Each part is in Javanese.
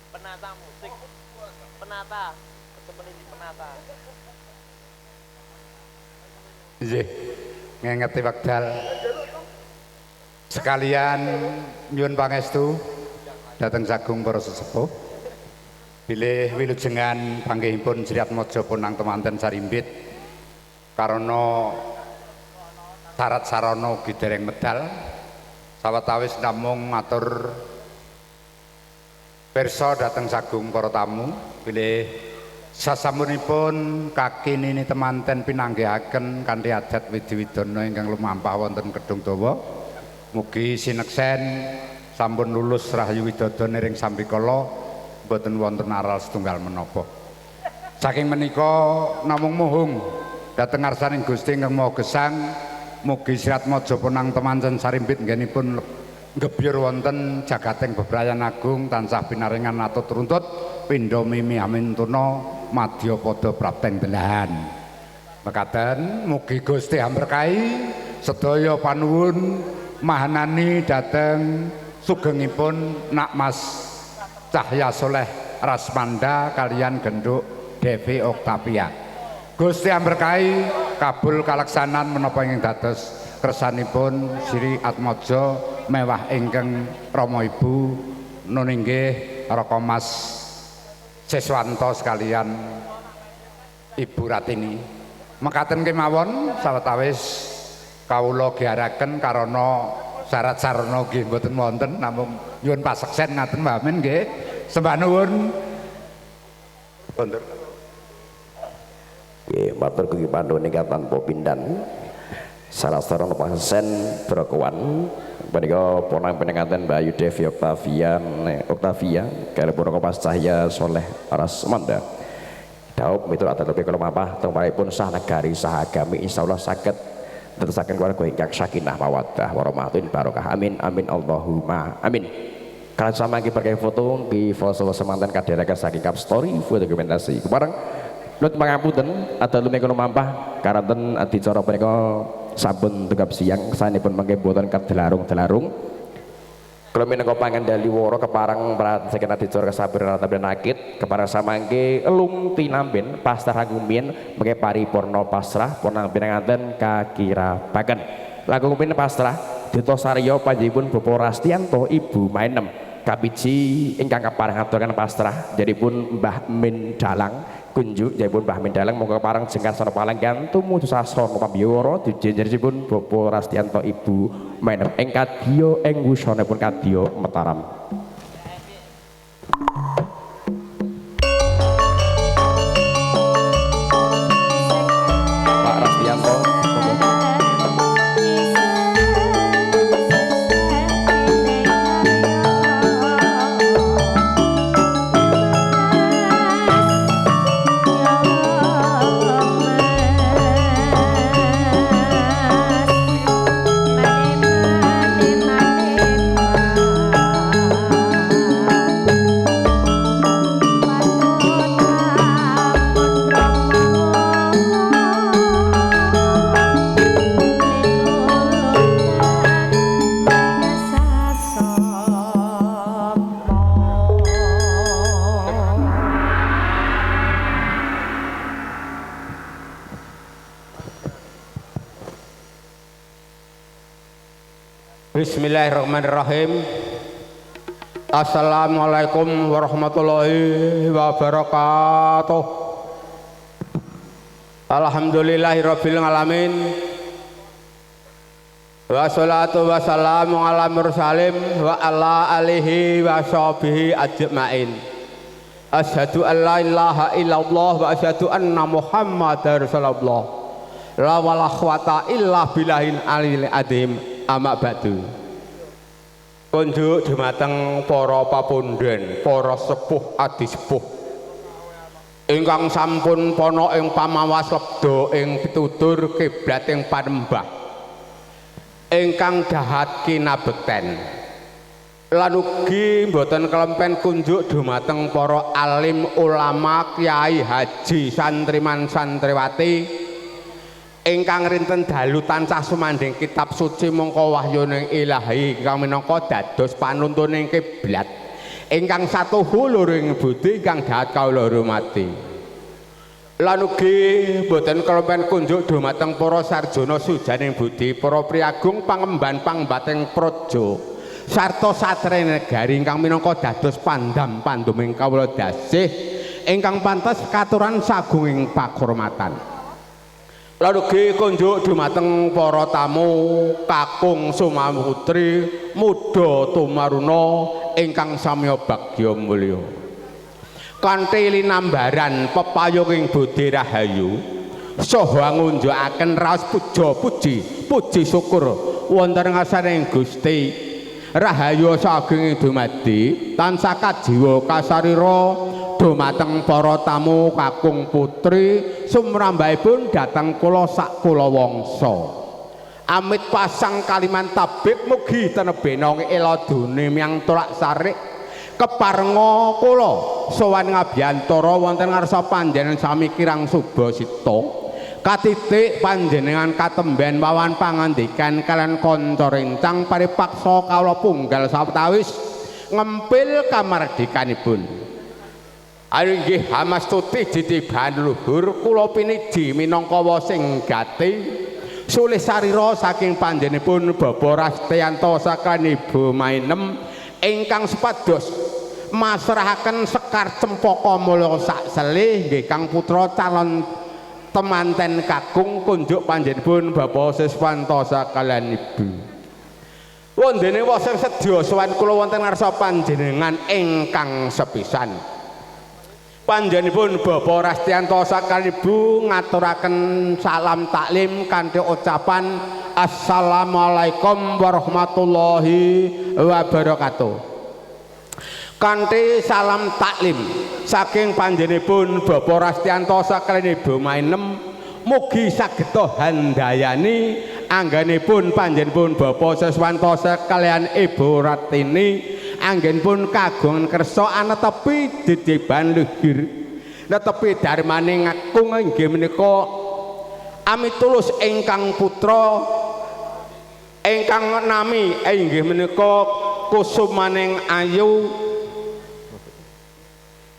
Penata musik, penata, seperti penata. Nggih, ngengeti wekdal sekalian nyuwun pangestu dhateng sagung para sesepuh bilih wilujengan panggihipun Sri Atmaja Ponang Temanten Sarimbit karana syarat sarana ugi dereng medal sawetawis namung matur pirsa dhateng sagung para tamu bilih sasampunipun kaki nini temanten pinanggihaken kanthi adat widi-widana ingkang lumampah wonten Kedung Dawa mugi sineksen sampun lulus rahayu widodo niring sambikala mboten wonten aral setunggal menapa. Saking menika namung muhung dhateng ngarsaning Gusti ingkang Maha Gesang mugi Sri Atmaja Ponang Temanten Sarimbit nggenipun gebyur wonten jagating bebrayan agung tansah pinaringan atut runtut pindha mimi amintuna madya pada prapteng belahan. Mekaten mugi Gusti amberkahi sedaya panuwun mahanani dhateng sugengipun Nak Mas Cahya Soleh Rasmanda kalian genduk Devi Oktavia. Gusti amberkahi kabul kalaksanan menapa ingkang dados kersanipun Sri Atmaja mewah ingkang Rama Ibu nun inggih Raka Mas Siswanto sekalian Ibu Ratini. Mekaten kemawon sawetawis kawula giharaken karana syarat sarana nggih mboten wonten namung nyuwun paseksen ngaten Mbah Amin nggih. Sembah nuwun. Kondur. Nggih, matur kuwi panuwun ingkang tanpa pindan. Salah sarana paseksen Brokowan punika ponang pinanganten Mbak Ayu Devi Oktavia Oktavia kalih punapa Mas Cahya Soleh Rasmanda. Daup miturut adat lebih kula mapah tengparipun sah negari sah agami insyaallah saged tetesaken keluarga ingkang sakinah mawaddah warahmatullahi barokah. Amin amin Allahumma amin. Kalian sama lagi pakai foto di foto semanten kadereka saking Kap Story foto dokumentasi. Kepareng nut pangapunten ada lume kula mampah karanten adicara punika sampun tegap siang sanipun mangke boten kedelarung-delarung. Kula minangka pangendali wara kepareng saking adicara kesabur rataben akit kepareng samangke elung tinamben pasrah rumiyin mangke paripurna pasrah ponang pinanganten kakirabaken. Langkung rumiyin pasrah Duta Sarya panjenenganipun Bapak Rastianto Ibu Mainem kapiji ingkang kepareng aturaken pasrah janipun Mbah Min Dalang kunjuk janipun Mbah Min Dalang monggo kepareng jengkar sana palenggan tumuju sasana pambiwara dijenjeripun Bapak Rastianto Ibu Mainem ing kadya ing wusanipun kadya Mataram. Pak Rastianto monggo. Bismillahirrahmanirrahim. Assalamualaikum warahmatullahi wabarakatuh. Alhamdulillahirabbil alamin. Wassalatu wassalamu ala mursalim wa ala alihi wa sahbihi ajmain. Asyhadu an la ilaha illallah wa asyhadu anna Muhammadar Rasulullah. La wala quwata illa billahil aliyil azim. Amma ba'du. Kunjuk dumateng para papunden, para sepuh adi sepuh ingkang sampun pana ing pamawas lebda ing pitutur kiblat ing panembah ingkang dahat kinabekten. Lan ugi mboten kelempen kunjuk dumateng para alim ulama, kiai, haji, santriman, santriwati ingkang rinten dalu tansah sumandhing kitab suci mongko wahyuning ilahi ingkang minangka dados panuntuning kiblat ingkang satuhu luring budi ingkang dahat kawula hormati. Lan ugi mboten kelempen kunjuk dumateng para sarjana sujaning budi, para priyagung pangemban pangbating praja sarta satrya negari ingkang minangka dados pandam panduming kawula dasih ingkang pantes katuran sagunging pakurmatan. Lan ugi kunjuk dumateng para tamu kakung sumaputri muda tumaruna ingkang samya bagya mulya. Kanthi linambaran pepayunging budi rahayu saha ngunjukaken raos puja puji puji syukur wonten ngarsaning Gusti Rahayu sageng dumadi tansah kajiwa kasarira dumateng para tamu kakung putri sumrambahipun dhateng kula sak kula wangsa. Amit pasang kaliman tabik mugi tenebena eladune miyang tolak sarik keparenga kula sowan ngabiyantara wonten ngarsa panjenengan sami kirang subasita. Katitik panjenengan katemben wawan pangandikan kalian kanca rencang paripaksa kawula punggal sawetawis ngempil kamardikanipun. Ayo nggih hamastuti jitiban luhur kula piniji minangka sing gati sulih sarira saking panjenenganipun Bapak Rastianto sakan Ibu Mainem ingkang supados masrahaken sekar cempaka mulya sak selih nggih kang putra calon temanten kakung kunjuk panjenenganipun Bapak Siswanto sakalian Ibu. Wondene woseng sedya sowan kula wonten ngarsa panjenengan ingkang sepisan. Panjenenganipun Bapak Rastianto sakalian Ibu ngaturaken salam taklim kanthi ucapan Assalamualaikum warahmatullahi wabarakatuh. Kanthi salam taklim saking panjenenganipun Bapak Rastianto sakalian Ibu Mainem mugi sageta handayani anggenipun panjenenganipun Bapak Siswanto sekalian Ibu Ratini anggenipun kagungan kersa anetepi didiban luhur netepi darmane ngakung inggih menika amitulus ingkang putra ingkang nami inggih menika Kusumaning Ayu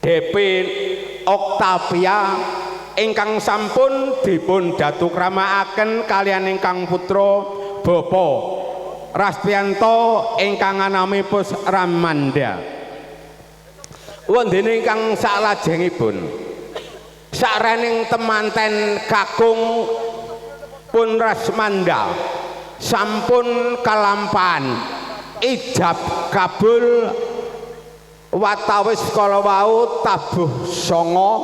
DP Octavia ingkang sampun dipun datukramaken kalian ingkang putra Bapak Rastianto ingkang anami Pus Ramanda. Wondene ingkang saklajengipun sakrening temanten kakung pun Rasmanda sampun kalampahan ijab kabul watawis kala wau tabuh sanga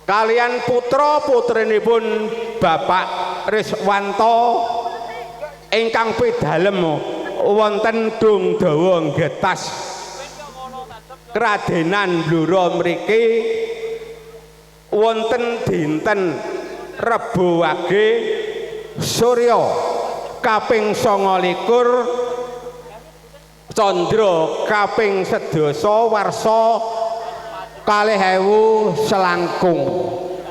kalian putra putrinipun Bapak Riswanto ingkang pidalem wonten Dung Dawa Getas Kradenan Blora mriki wonten dinten Rebo Wage Surya kaping 29 Candra kaping sedasa warsa 2000 selangkung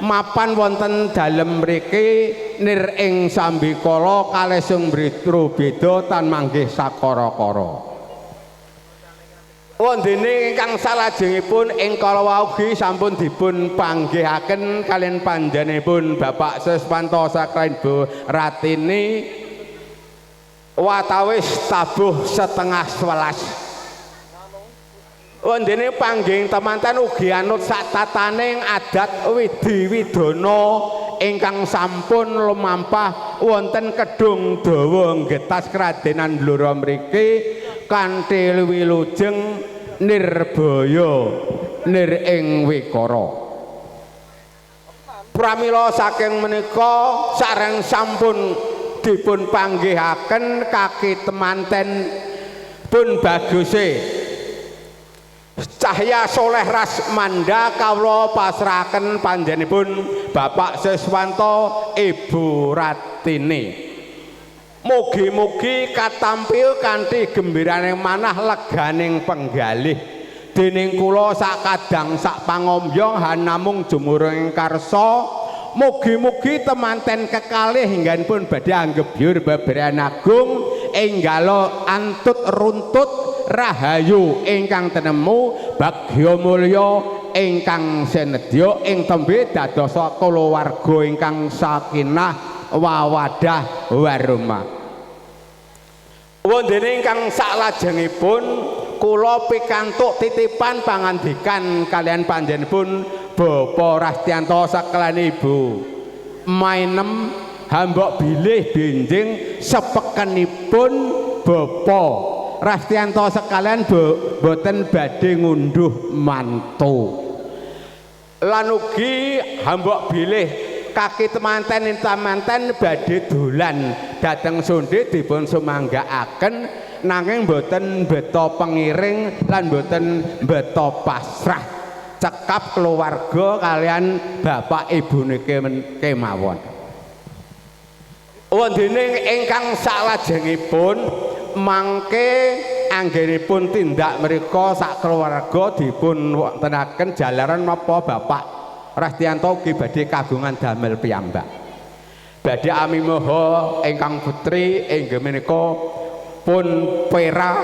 mapan wonten dalem mriki nir ing sambikala kalih sung beda tan manggih sakara-kara. Wondene ingkang salajengipun ing kala wau ugi sampun dipun panggihaken kaliyan panjenenganipun Bapak Siswanto sakalian Bu Ratini watawis tabuh 10:30. Wondene panggih temanten ugi anut sak tataning adat widhi widana ingkang sampun lumampah wonten Kedung Dawa Getas Kradenan Blora mriki kanthi wilujeng nirbaya nir ing wikara. Pramila saking menika sareng sampun dipun panggihaken kaki temanten pun baguse Cahya Soleh Rasmanda kawula pasrahaken panjenenganipun Bapak Siswanto Ibu Ratini. Mugi-mugi katampil kanthi gembiraning manah leganing penggalih. Dening kula sak kadang sak pangombyong hanamung jumurung karsa. Mugi-mugi temanten kekalih hingganipun badhe anggebyur beberan agung enggalo antut runtut rahayu ingkang tenemu bagya mulya ingkang senedya ing tembe dadosa kulawarga ingkang sakinah mawaddah warahmah. Wondene ingkang saklajengipun kula pikantuk titipan pangandikan kalian panjenenganipun Bapak Rastianto sakalian Ibu Mainem hambok bilih benjing sepekenipun Bapak Rastianto sekalian boten badhe ngunduh mantu. Lan ugi hambok bilih kaki temanten temanten badhe dolan dhateng Sonde dipun sumanggaaken nanging boten beto pengiring lan boten beto pasrah cekap keluarga kalian bapak ibu kemawon. Wondene ingkang saklajengipun mangke anggenipun tindak mriku sak keluarga dipun wontenaken jalaran napa Bapak Rastianto ugi badhe kagungan damel piyambak. Badhe amimaha ingkang putri inggih menika pun Pera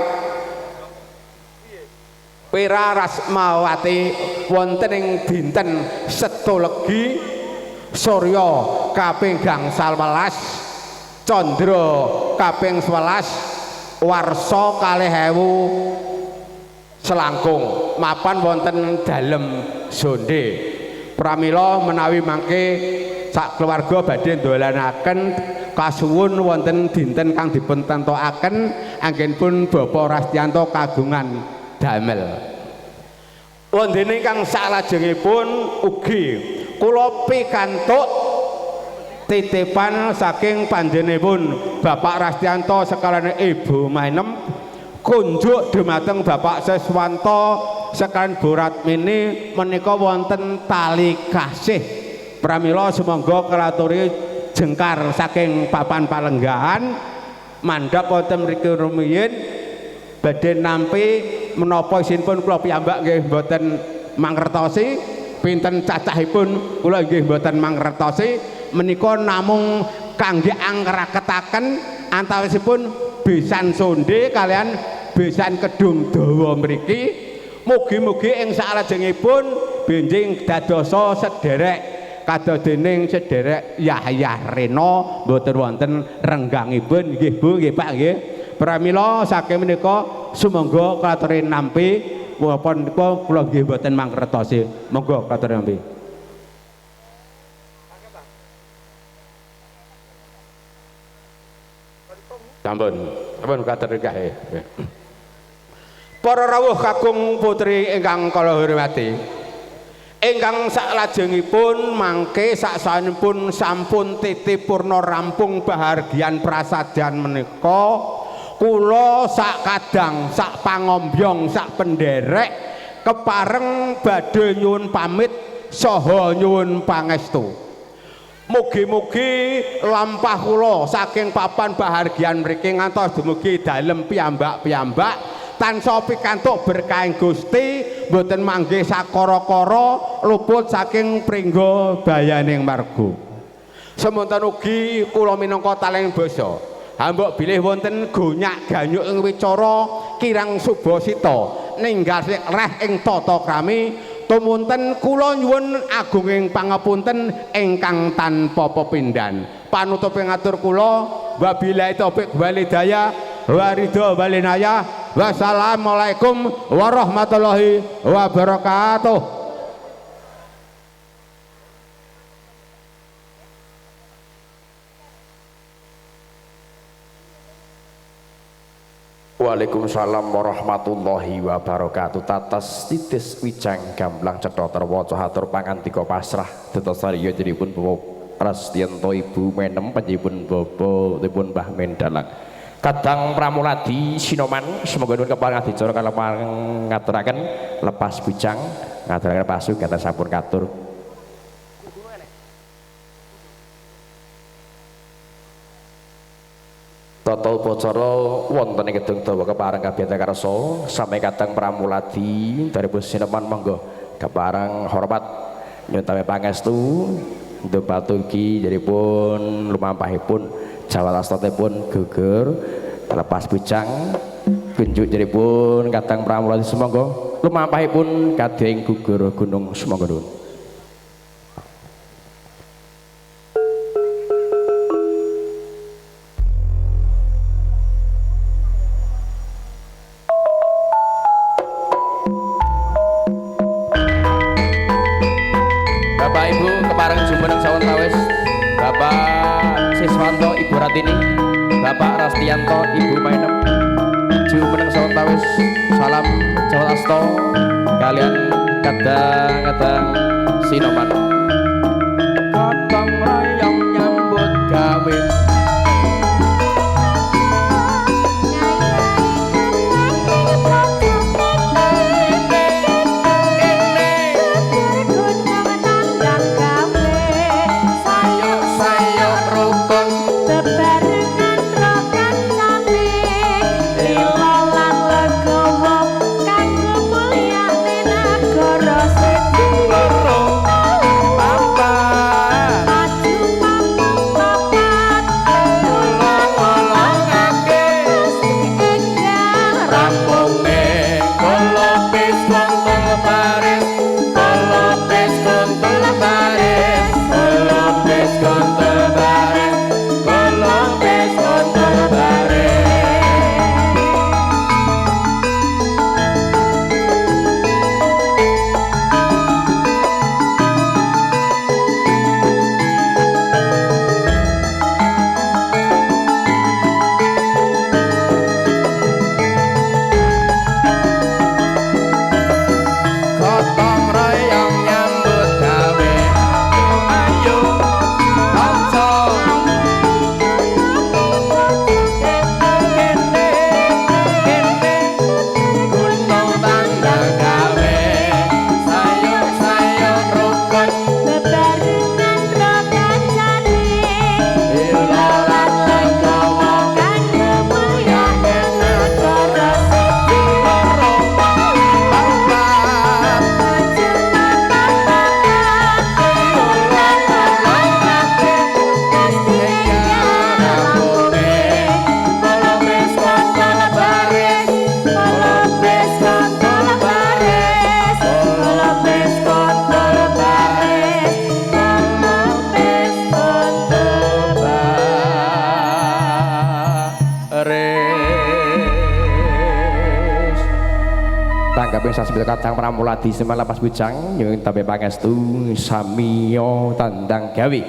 Pera Rasmawati wonten ing dinten Setu Legi Surya kaping gangsal welas Candra kaping 11 warsa 2000 selangkung mapan wonten dalem Sonde. Pramila menawi mangke sak keluarga badhe ndolanaken kasuwun wonten dinten kang dipun tentokaken anggenipun Bapak Rastianto kagungan damel. Wondene ingkang saklajengipun ugi kula pikantuk titipan saking panjenenganipun Bapak Rastianto sekalian Ibu Mainem kunjuk dumateng Bapak Siswanto sekalian Bu Ratmini menika wonten tali kasih. Pramila sumangga kelaturi jengkar saking papan palenggahan mandhap wonten mriki rumiyin badhe nampi menapa isinipun kula piyambak nggih mboten mangertosi pinten cacahipun kula nggih mboten mangertosi menika namung kangge angraketaken antawisipun besan Sonde kalian besan Kedung Dawa mriki. Mugi-mugi ing saklajengipun benjing dadosa sederek kados dening sederek Yahya Reno mboten wonten renggangipun nggih Bu nggih Pak nggih. Pramila saking menika sumangga kature nampi walaupun nika kula nggih mboten mangertosi. Monggo kature nampi. Sampun, sampun katur kae. Para rawuh kakung putri ingkang kula hormati. Ingkang saklajengipun mangke saksanipun sampun titi purna rampung bahargyan prasadyan menika kula sak kadang sak pangombyong sak penderek kepareng badhe nyuwun pamit saha nyuwun pangestu. Mugi-mugi lampah kula saking papan bahargyan mriki ngantos dumugi dalem piyambak-piyambak tansah pikantuk berkahing Gusti mboten manggih sakara-kara luput saking pringga bayaning marga. Semonten ugi kula minangka taleng basa hambok bilih wonten gonyak ganyuk ing wicara kirang subasita ninggal reh ing tata krami tumunten kula nyuwun agunging pangapunten ingkang tanpa pepindhan. Panutup ngatur kula wabillahi taufik wal hidayah waridho walinayah. Wassalamualaikum warahmatullahi wabarakatuh. Waalaikumsalam warahmatullahi wabarakatuh. Tatas titis wijang gamblang cetha terwaca hatur pangandika pasrah dados sariya jenipun Bapak Rastianto Ibu Menem panjenenganipun Bapak dipun Mbah Mendalang. Kadang Pramuladi Sinoman semoga nuwun kepareng adicara kalepareng ngaturaken lepas bujang ngaturaken pasugatan sampun katur. Brata upacara wonten ing Gedung Dawa kepareng kabiyanta karsa sami kadang pramuladi dari Sineman monggo kepareng hormat nyuwun pangestu ndepatuki jaripun lumampahipun jawatastatipun gugur lepas bujang kunjuk jaripun kadang pramuladi sumangga lumampahipun kadhe gugur gunung sumangga nuwun. Bapak Ibu kepareng jumeneng sawetawis Bapak Siswanto Ibu Ratini, Bapak Rastianto Ibu Mainem jumeneng sawetawis salam jawatasto kalian kadang-kadang sinoman gotong royong nyambut gawe Kadang pramuladi semalapas bujang nyuwun tampi pangestu samiya tandang gawe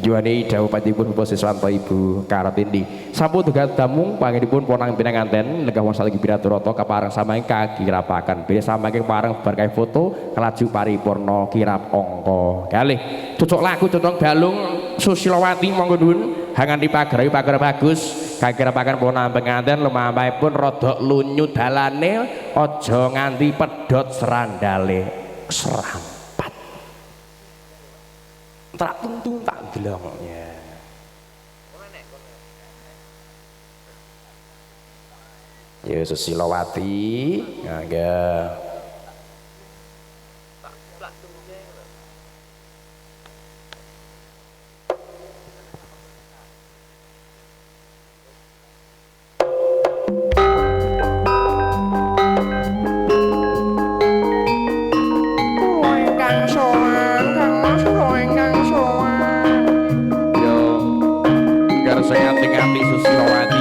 juane dawuh patipun Bapak Siswanto Ibu Kartini sampun duga damung pangenipun ponang pinanganten lenggah wonten saking piraturata kapareng samangke kagirapaken bilih samangke pareng berkah foto kelaju paripurna kirap angka kalih cocok laku cocok balung Susilowati monggo nuwun hangan dipagerawi pager bagus kagirapaken ponang penganten lumampahipun rodok lunyu dalane aja nganti pedhot serandale serampat tak tuntung tak delong ya. Ya Susilowati mangga. Susilowati.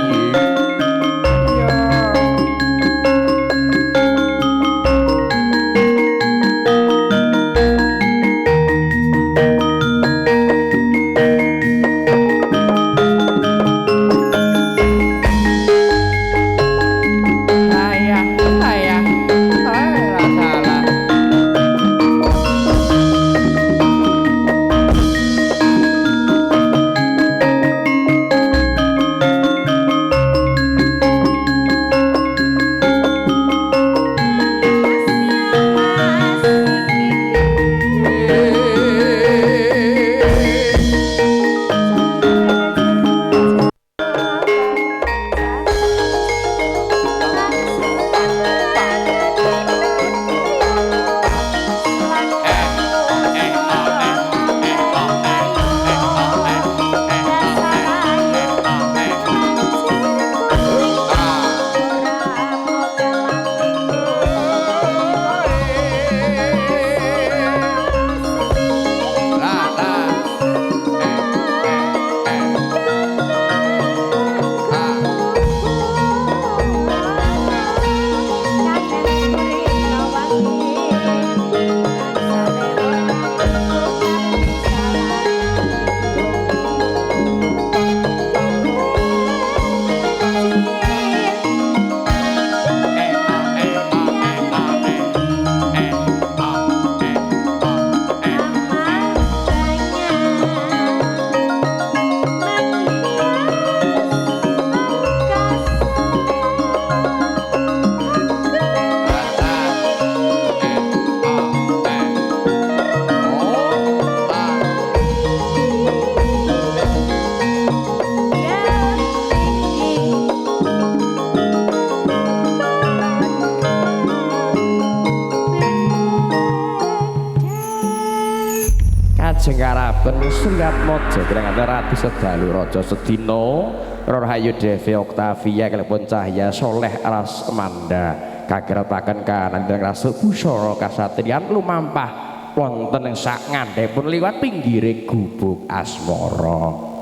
Kajeng Karaben Sriatmaja kirang Ratu Sedalu Raja Sedina Rahayu Devi Octavia klepon Cahya Soleh Rasmanda kagirataken kanandhang rasa busana kasatriyan lumampah wonten ing sak ngandhapun liwat pinggire gubuk asmara.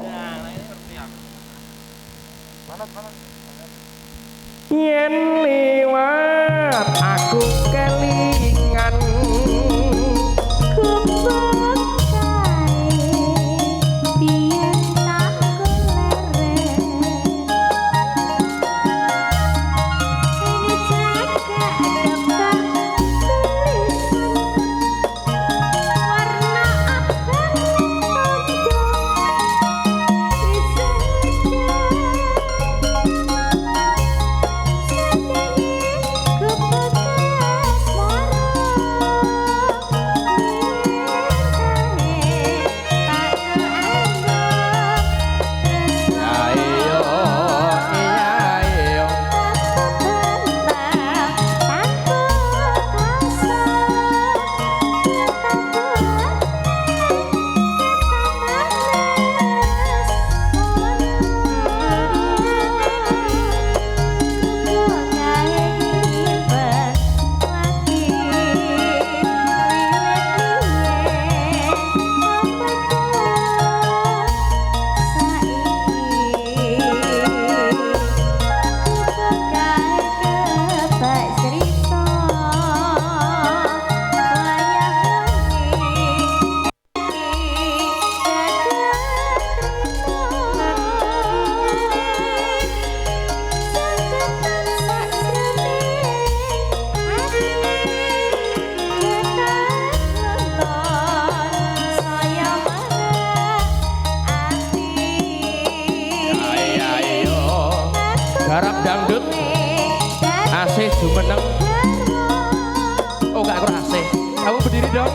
Yen liwat aku kelingan gubuk kae biyen tak goleren ini jaga daftar tulisan warna abang tondo Garap dangdut asih jumeneng. Oh gak kurang asih. Kamu berdiri dong.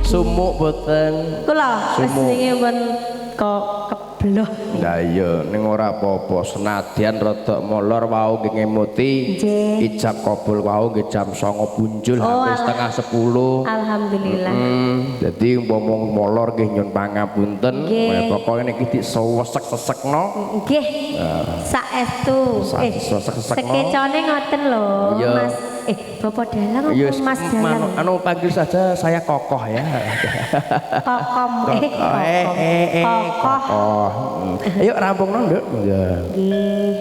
Sumuk boten. Kula jenenge pun kok kebloh. Lah iya ning ora apa-apa senadyan rada molor wau nggih ngemuti ijab kabul wau nggih jam 09.00 punjul hampir 9:30. Alhamdulillah. Dadi umpama molor nggih nyun pangapunten, pokoke niki disewesek-sesekno. Nggih. Saestu. Sekecone ngoten lho, Mas. Bapak Dalang apa Yes, Mas Dalang? Anu panggil saja saya Kokoh ya. Kokom. Kokoh. Kokoh. Ayo rampung nong, Nduk. Iya. Nggih.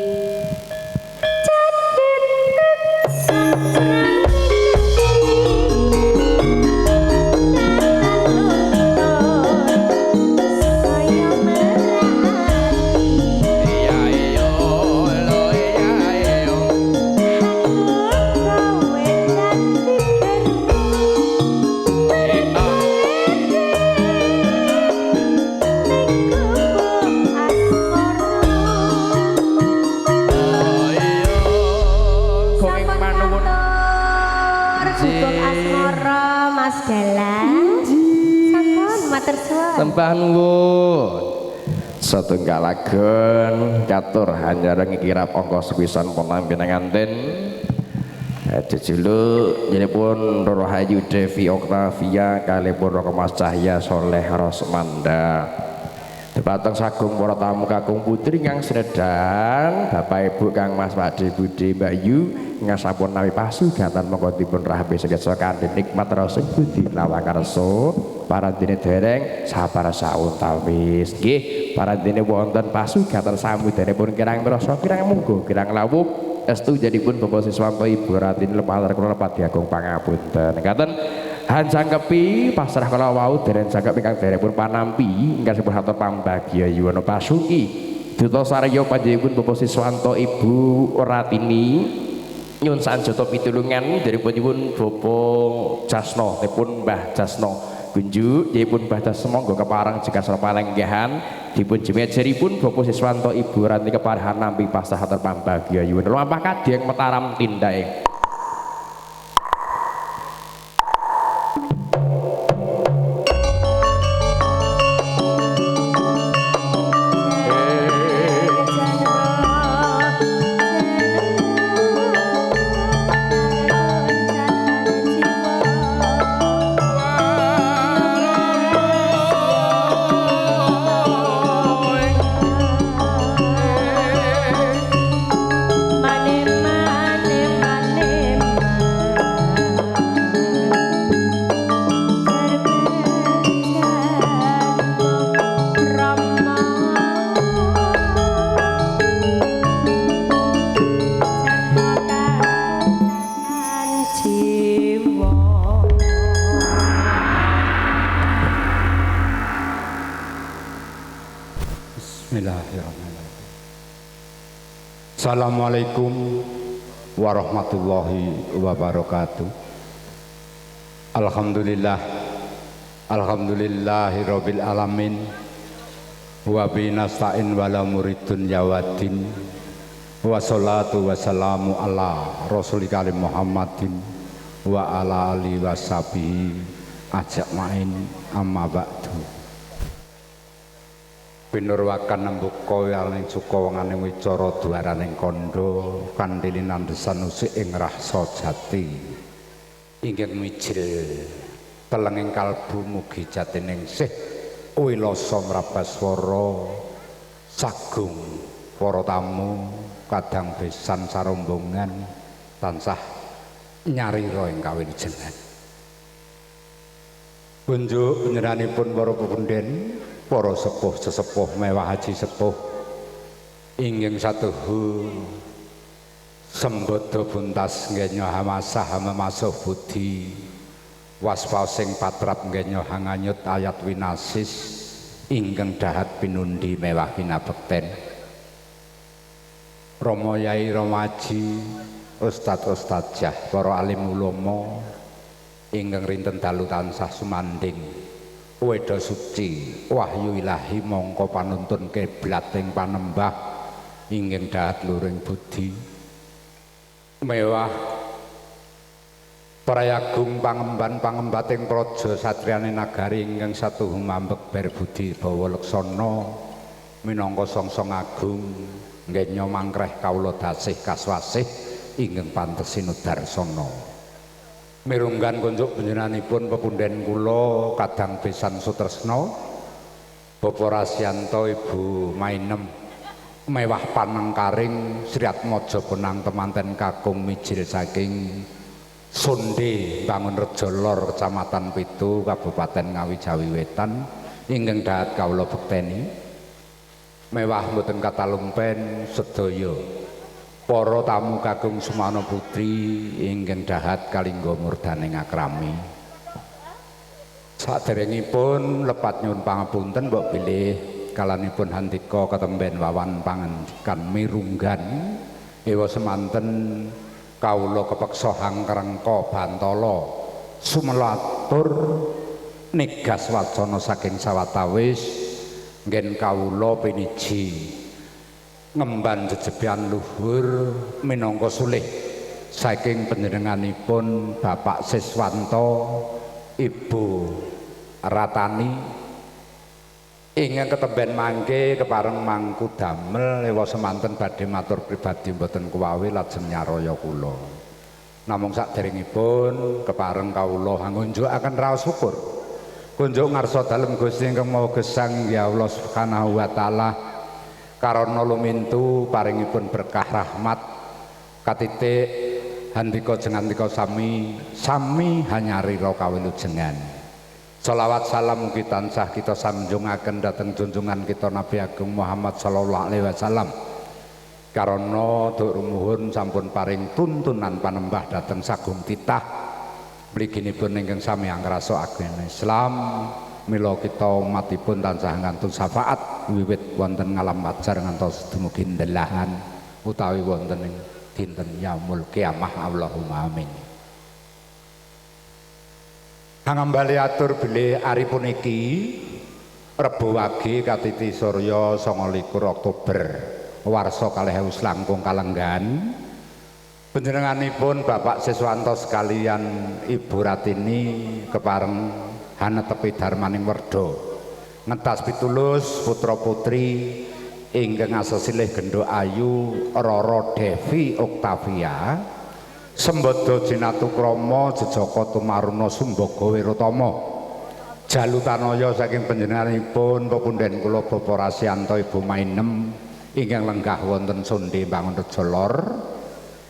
Sembah nuwun. Satunggal agen katur hanjaran kirap angka sepisan ponampi nganten. Jejuluk njenipun Rahayu Devi Octavia kalih pun Raka Mas Cahya Soleh Rosmanda. Dumateng sagung para tamu kakung putri kang senedan, Bapak Ibu Kang Mas Pakde Bude Mbak Yu ingkang sampun nawi pasugatan monggo dipun rahapi sedasa kanthi nikmat rasa budi lawakarsa. Parandene dereng sabar sauntawis. Nggih, parandene wonten pasugatan samudanipun kirang mirasa kirang munggo kirang lawuh estu jadipun Bapak Siswanto Ibu Ratini lepatar kula lepat diagung pangapunten. Ngaten hanjangkepi pasrah kala wau dereng jangkep ingkang derengipun panampi ingkang sampun hatur pambagya yuwana pasuki. Duta sarya panjenenganipun Bapak Siswanto Ibu Ratini nyuwun sanjata pitulungan dherepipun Bapak Jasno nipun Mbah Jasno Kunjuk dipun Mbah Jasno monggo kepareng jika palenggahan dipun jemejeripun Bapak Siswanto Ibu Ranti keparahan nampi pasrah hatur pambagya yuwana lumampah kadheng Mataram tindake. Bismillahirrahmanirrahim. Assalamualaikum warahmatullahi wabarakatuh. Alhamdulillah, alhamdulillahirabbil alamin. Wa bi nasta'in wala muridun yawadin. Wassalatu wassalamu ala rasulika Muhammadin wa ala alihi washabihi ajmain amma ba'du. Pinurwakan nembuka wiraning suka wenganing wicara dwaraning kandha kanthi linandhesan usik ing rasa jati inggih mijil telenging kalbu mugi jatiningsih wilasa mrabaswara sagung para tamu kadang besan sarombongan tansah nyarira ing kawilujengan. Kunjuk panjenenganipun para pepundhen, para sepuh sesepuh mewah haji sepuh inggih satuhu sembada buntas ngenyo hamasah hamamasuh budi waspaosing patrap ngenyo hanganyut ayat winasis ingkang dahat pinundi mewah kinabekten. Romo Yai Romaji, Ustadz Ustadzah, para alim ulama ingkang rinten dalu tansah sumanding weda suci wahyu ilahi mongko panuntun kiblat ing panembah ingkang dahat luring budi mewah prayagung pangemban pangembating praja satriyane nagari ingkang satuhu mambek ber budi bawa leksana minangka songsong agung ngenyo mangkreh kawula dasih kaswasih ingkang pantes sinudarsana. Mirunggan kunjuk panjenenganipun pepundhen kula kadang besan Sutresna Bapak Rasyanto Ibu Mainem mewah panengkaring Sriatmaja Bonang temanten kakung mijil saking Sonde Bangunrejo Lor Kecamatan Pitu Kabupaten Ngawi Jawi Wetan ingkang dahat kawula bekteni mewah mboten katalumpen sedaya para tamu kakung Sumana Putri ingkang dahat kalingga murdaning akrami. Saderengipun lepat nyuwun pangapunten mbok bilih kalanipun handika ketemben wawan pangandikan mirunggan ewa semanten kawula kepeksa hangkrengka bantala sumelatur negas wacana saking sawatawis nggen kawula piniji ngemban jejeban luhur minangka sulih saking panjenenganipun Bapak Siswanto Ibu Ratani ingkang ketemben mangke kepareng mangku damel ewa semanten badhe matur pribadi mboten kuwawi lajeng nyaraya kula. Namung saderengipun kepareng kawula hangunjukaken raos syukur kunjuk ngarsa dalem Gusti ingkang Maha Gesang ya Allah Subhanahu wa taala karana lumintu paringipun berkah rahmat katitik handika jengandika sami sami hanyarira kawilujengan. Salawat salam mugi tansah kita sanjungaken dhateng junjungan kita Nabi Agung Muhammad sallallahu alaihi wasallam. Karana duk rumuhun sampun paring tuntunan panembah dhateng sagung titah mliginipun ingkang sami angrasa agama Islam mila kita umatipun tansah ngantun syafaat wiwit wonten ngalam wajar ngantos dumugi ndelahan utawi wonten ing dinten yaumul kiamah. Allahumma amin. Hangambali atur bilih ari puniki Rebo Wage katiti surya 29 Oktober warsa 2000 langkung kalenggan panjenenganipun Bapak Siswanto sekalian Ibu Ratini kepareng hanetepi darmaning werda ngentas pitulus putra putri ingkang asesilih gendho ayu Roro Devi Octavia Sembada Jinatu Krama Jejaka Tumaruna Sumbaga Wiratama jalu tanaya saking panjenenganipun pepundhen kula Bapak Rasyanto Ibu Mainem ingkang lenggah wonten Sonde Bangunrejo Lor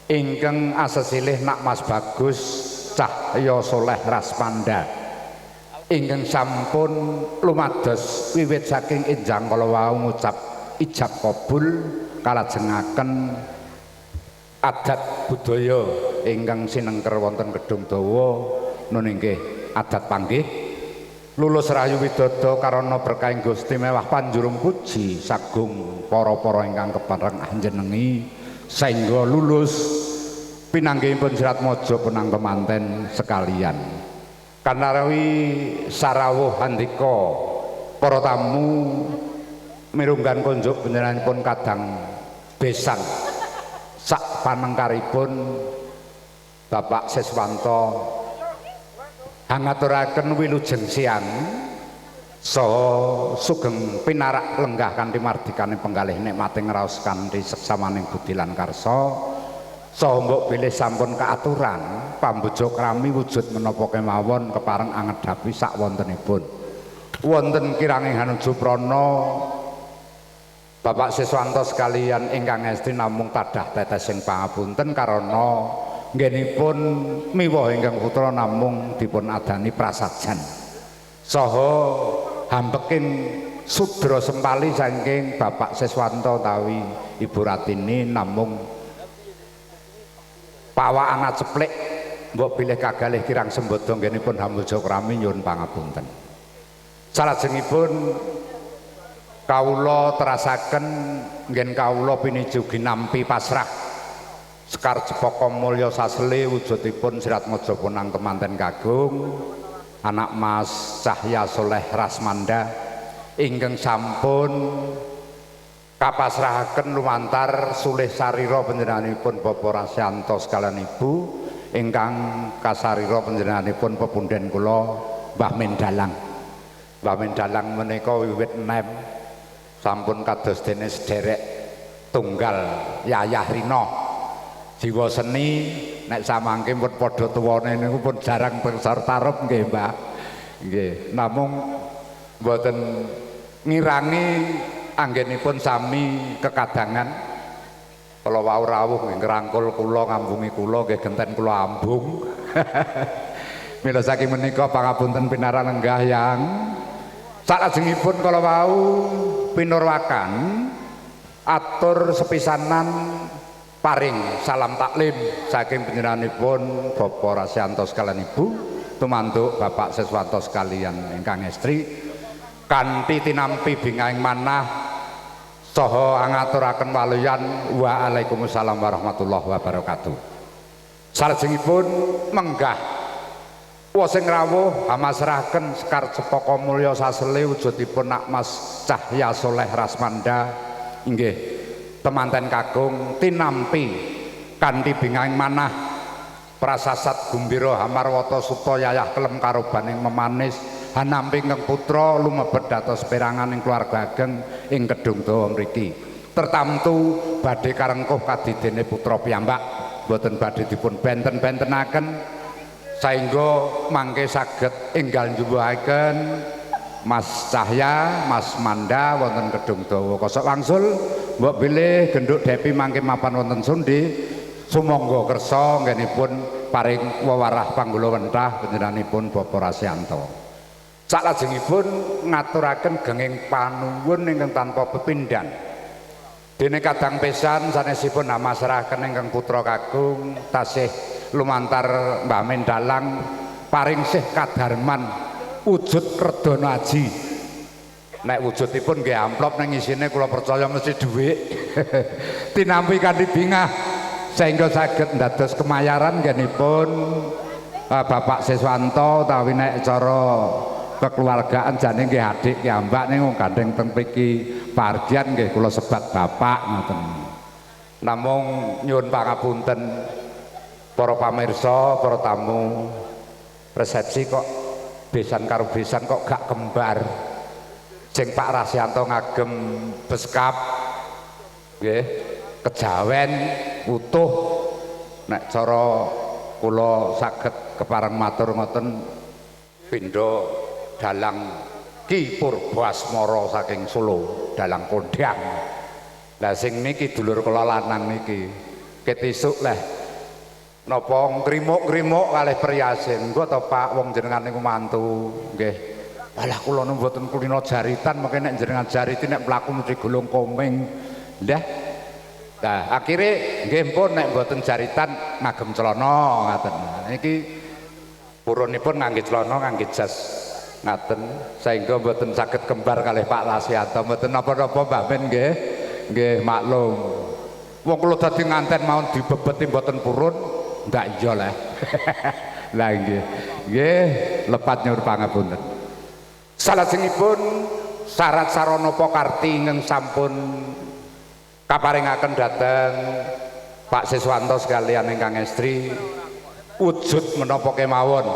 ingkang asesilih Nak Mas Bagus Cahya Soleh Raspanda ingkang sampun lumados wiwit saking enjang kala wau ngucap ijab kabul kalajengaken adat budaya ingkang sinengker wonten Gedung Dawa nun inggih adat panggih lulus rahayu widodo karana berkahing Gusti mewah panjurung puji sagung para-para ingkang kepareng anjenengi saengga lulus pinanggihipun Serat Mojo penang kemanten sekalian. Kanarawi sarawuh handika para tamu mirunggan kunjuk panjenenganipun kadang besan sak panengkaripun Bapak Siswanto hangaturaken wilujeng siang saha sugeng pinarak lenggah kanthi mardikane penggalih nikmate ngraos kanthi seksamaning budi lan karsa saha mbok bilih sampun kaaturan pambojo krami wujud menapa kemawon kepareng angedhapi sak wontenipun wonten kiranging hanuju prana Bapak Siswanto sekalian ingkang estri namung tadah tetesing pangapunten karana nggenipun miwah ingkang putra namung dipun adani prasajan saha hampeking sudra sempali saking Bapak Siswanto utawi Ibu Ratini namung pawakan aceplik mbok bilih kagalih kirang sembada nggenipun hambojo krami nyuwun pangapunten. Salajengipun kawula terasaken nggen kawula piniji ugi nampi pasrah Sekar Cepaka Mulya sasele wujudipun Sirat Mojo Ponang kemanten kagung anak Mas Cahya Soleh Rasmanda ingkang sampun kapasrahaken lumantar sulih sarira panjenenganipun Bapak Rasyanto sekalian Ibu ingkang kasarira panjenenganipun pepunden kula Mbah Mendalang. Mbah Mendalang menika wiwit nem sampun kados dene sederek tunggal Yayah Rina jiwa seni nek samangke pun padha tuwane niku pun jarang peserta tarep nggih Mbah. Nggih, namung mboten ngirangi anggenipun sami kekadangan. Kala wau rawuh nggih ngrangkul kula ngambungi kula nggih genten kula ambung. Mila saking menika pangapunten pinarak lenggah yang salajengipun kala wau pinurwakan atur sepisanan paring salam taklim saking panjenenganipun Bapak Rasyanto sekalian Ibu tumantuk Bapak Siswanto sekalian ingkang estri kanthi tinampi bingahing manah saha angaturaken waluyan waalaikumsalam warahmatullahi wabarakatuh. Salajengipun menggah sing rawuh hamasrahaken Sekar Cepaka Mulya sasele wujudipun Nak Mas Cahya Soleh Rasmanda inggih temanten kakung tinampi kanthi bingahing manah prasasat gumbira hamarwata suta yayah kelem karobaning memanis hanampi ingkang putra lumebet dados perangan ing keluarga ageng ing Kedung Dawa mriki tertamtu badhe karengkuh kadidene putra piyambak mboten badhe dipun benten-bentenaken saengga mangke saged enggal njumbuhaken Mas Cahya, Mas Manda wonten Kedung Dawa kosok wangsul mbok bilih genduk Depi mangke mapan wonten Sundi sumangga kersa nggenipun paring wewarah panggula wentah panjenenganipun Bapak Rasyanto. Salajengipun ngaturaken genging panuwun ingkang tanpa pepindhan. Dene kadang pisan sanesipun hamasrahaken ingkang putra kakung tasih lumantar Mbah Mendalang paring sih kadarman wujud redana aji. Nek wujudipun nggih amplop ning isine kula percaya mesti dhuwit. Tinampi kanthi bingah sehingga saged ndados kemayaran nggenipun Bapak Siswanto utawi nek cara kekeluargaan jane nggih adik ki ambak ning wong gandeng teng mriki Pardian nggih kula sebat bapak ngoten. Namung nyuwun pangapunten para pamirsa, para tamu resepsi kok besan karo besan kok gak kembar. Sing Pak Rasyanto ngagem beskap nggih, kejawen utuh nek cara kula saged kepareng matur ngoten pindha dalang Ki Purbo Asmara saking Solo, dalang kondang. Lah sing niki dulur kula lanang niki ket isuk leh napa ngrimuk-ngrimuk kalih priyasin. Engko to Pak wong jenengan niku mantu nggih. Alah kula nu mboten kulino jaritan mengke nek jenengan jariti nek mlaku mesti gulung koming. Lah nah akhire nggih pun nek mboten jaritan ngagem celana ngaten. Niki purunipun ngangge celana ngangge jas ngaten sehingga mboten saged kembar kalih Pak Lasyanto mboten napa-napa Mbah Men nggih. Nggih maklum. Wong kula dadi nganten mawon dibebeti mboten purun ndak iya lah. Lah nggih. Nggih lepat nyuwun pangapunten. Salajengipun syarat sarana pakarti ingkang sampun kaparingaken dhateng Pak Siswanto sekalian ingkang estri wujud menapa kemawon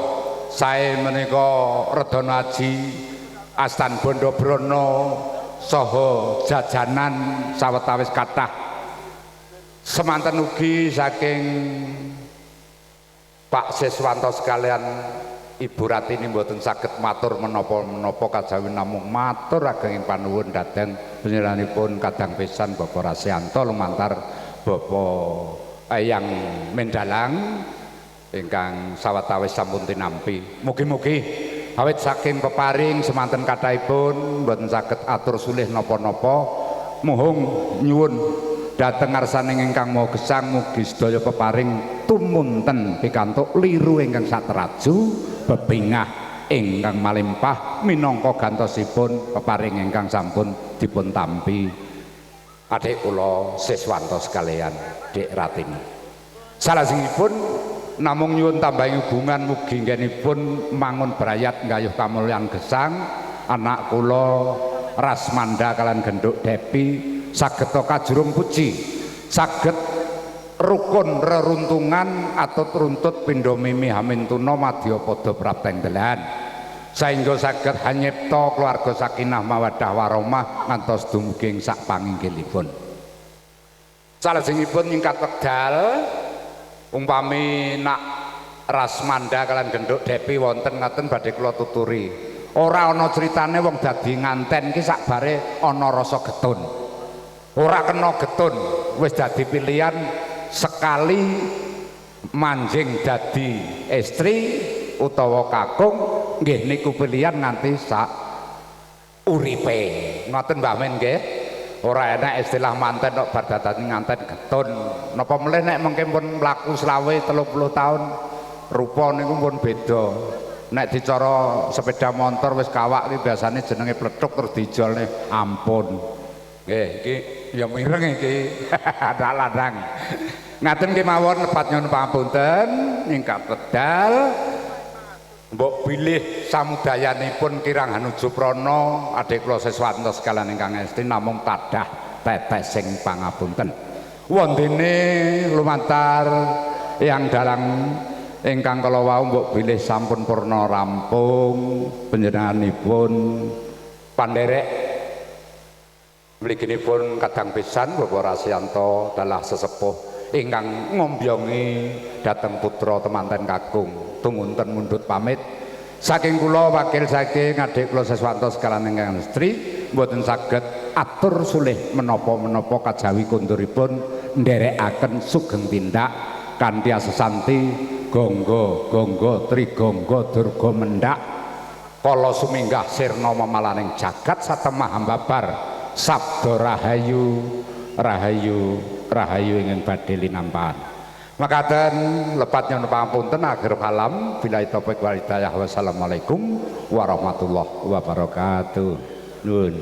sae menika redana aji astan bondo brono saha jajanan sawetawis kathah semanten ugi saking Pak Siswanto sekalian Ibu Ratini mboten saged matur menapa-menapa kajawi namung matur agenging panuwun dhateng panjenenganipun kadang pisan Bapak Rasyanto lumantar Bapak Eyang Mendalang ingkang sawetawis sampun tinampi. Mugi-mugi awit saking peparing semanten kathahipun mboten saged atur sulih napa-napa muhung nyuwun dhateng ngarsaning ingkang Maha Gesang mugi sedaya peparing tumunten pikantuk liru ingkang satraju bebingah ingkang malimpah minangka gantosipun peparing ingkang sampun dipun tampi adik kula Siswanto sekalian Dik Ratini. Salajengipun namung nyuwun tambahi hubungan mugi nggenipun mangun brayat nggayuh kamulyan gesang anak kula Rasmanda kalian genduk Depi saged kajurung puji saged rukun reruntungan atau runtut pindha mimi hamintuna madya pada prapteng dalan sehingga saged hanyipta keluarga sakinah mawaddah warahmah ngantos dumugi ing sak panginggilipun. Salajengipun nyingkat wekdal umpami nak Rasmanda kalian genduk Depi wonten ngaten badhe kula tuturi. Ora ana critane wong dadi nganten iki sakbare ana rasa getun. Ora kena getun, wis dadi pilihan sekali Manjing dadi estri utawa kakung nggih niku pilihan nganti sak uripe. Ngoten Mbah Men nggih. Ora enak istilah manten kok bar dadani nganten getun. Napa melih nek mengke pun mlaku selawe 30 tahun rupa niku pun beda. Nek dicara sepeda motor wis kawak iki biasane jenenge pletuk terus dijolne ampun. Nggih, iki ya mireng iki. Ada ladang. Ngaten kemawon lepat nyuwun pangapunten ingkang wedal. Mbok bilih samudayanipun kirang hanuju prana adik kula Siswanto sekalian ingkang esti namung tadah tetesing pangapunten. Wondene lumantar yang dalang ingkang kala wau mbok bilih sampun purna rampung panjenenganipun pandherek mliginipun kadang pisan Bapak Rasyanto dalah sesepuh ingkang ngombyongi dhateng putra temanten kakung tumunten mundhut pamit saking kula wakil saking adik kula Siswanto sekalian ingkang estri mboten saged atur sulih menapa-menapa kajawi konduripun nderekaken sugeng tindak kanthi asesanti gonggo gonggo trigonggo durga mendhak kala suminggah sirna memalaning jagat satemah hambabar sabda rahayu rahayu rahayu ingkang badhe linampahan. Makaten lepat nyuwun pangapunten akhir kalam billahi taufik wal hidayah wassalamualaikum warahmatullahi wabarakatuh. Nuwun.